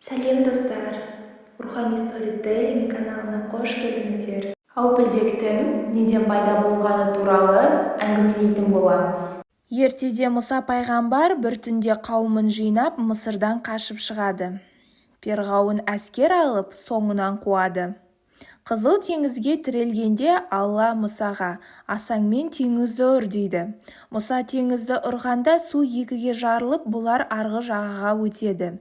Сәлем, достар! Рухани сторителлинг каналына қош келдіңіздер! Әупілдектің неден пайда болғаны туралы әңгімелейтін боламыз. Ертеде Мұса пайғамбар бір түнде қауымын жинап, Мысырдан қашып шығады. Перғауын әскер алып, соңынан қуады. Қызыл теңізге тірелгенде Алла Мұсаға: «Асаңмен теңізді ұр», – дейді. Мұса теңізді ұрғанда, су екіге жарылып, бұлар арғы жағаға өтеді.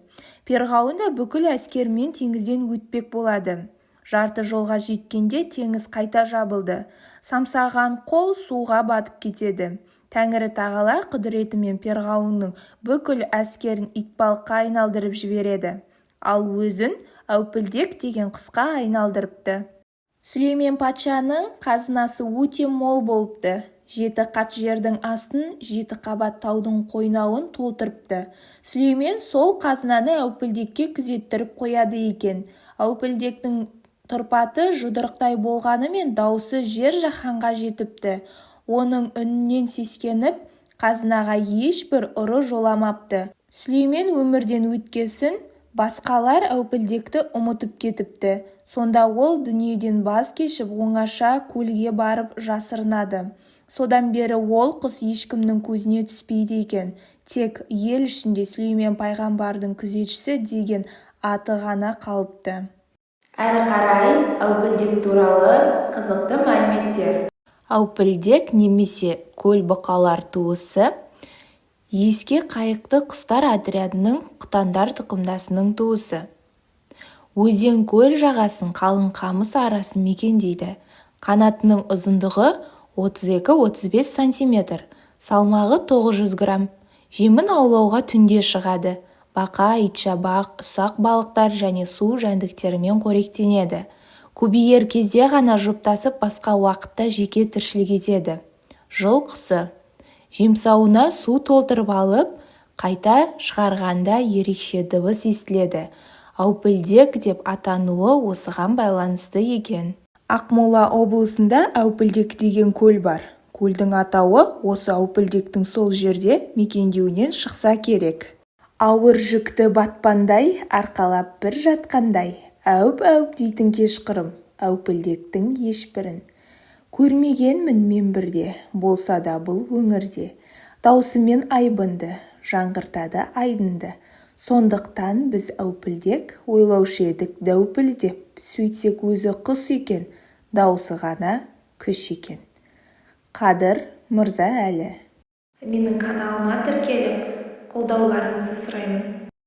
Перғауын да бүкіл әскерімен теңізден өтпек болады. Жарты жолға жеткенде теңіз қайта жабылды. Самсаған қол суға батып кетеді. Тәңірі тағала құдіретімен перғауынның бүкіл әскерін итбалыққа айналдырып жібереді. Ал өзін әупілдек деген құсқа айналдырыпты. Сүлеймен патшаның қазынасы өте мол болыпты. Жеті қат жердің астын, жеті қабат таудың қойнауын толтырыпты. Сүлеймен сол қазынаны әупілдекке күзеттіріп қояды екен. Әупілдектің тұрпаты жұдырықтай болғанымен, даусы жер-жаһанға жетіпті. Оның үнінен сескеніп, қазынаға ешбір ұры жоламапты. Сүлеймен өмірден өткесін, басқалар әупілдекті ұмытып кетіпті. Сонда ол дүниеден баз кешіп, оңаша көлге барып жасырынады. Содан бері ол құс ешкімнің көзіне түспейді екен. Тек ел ішінде Сүлеймен пайғамбардың күзетшісі деген аты ғана қалыпты. Әрі қарай әупілдек туралы қызықты мәліметтер. Әупілдек немесе көлбұқалар туысы ескек қайықты құстар отрядының құтандар тұқымдасының туысы. Өзен-көл жағасын, қалың қамыс арасын мекендейді. Қанатының ұзындығы 32-35 сантиметр, салмағы 900 грамм. Жемін аулауға түнде шығады. Бақа, итшабақ, ұсақ балықтар және су жәндіктерімен қоректенеді. Көбейер кезде ғана жұптасып, басқа уақытта жеке тіршілік етеді. Жыл құсы. Жемсауына су толтырып алып, қайта шығарғанда ерекше дыбыс естіледі. Әупілдек деп атануы осыған байланысты екен. Ақмола облысында Әупілдек деген көл бар. Көлдің атауы осы әупілдектің сол жерде мекендеуінен шықса керек. Ауыр жүкті батпандай арқалап бір жатқандай, әуп-әуп дейтін кешқұрым әупілдектің ешбірін көрмегенмін мен бірде, болса да бұл өңірде. Даусымен айбынды, жаңғыртады айдынды. Сондықтан біз әупілдек ойлаушы едік дәупіл деп, сөйтсек өзі құс екен, даусы ғана күш екен. Қадыр Мырза Әлі. Менің каналыма тіркеліп, қолдауларыңызды сұраймын.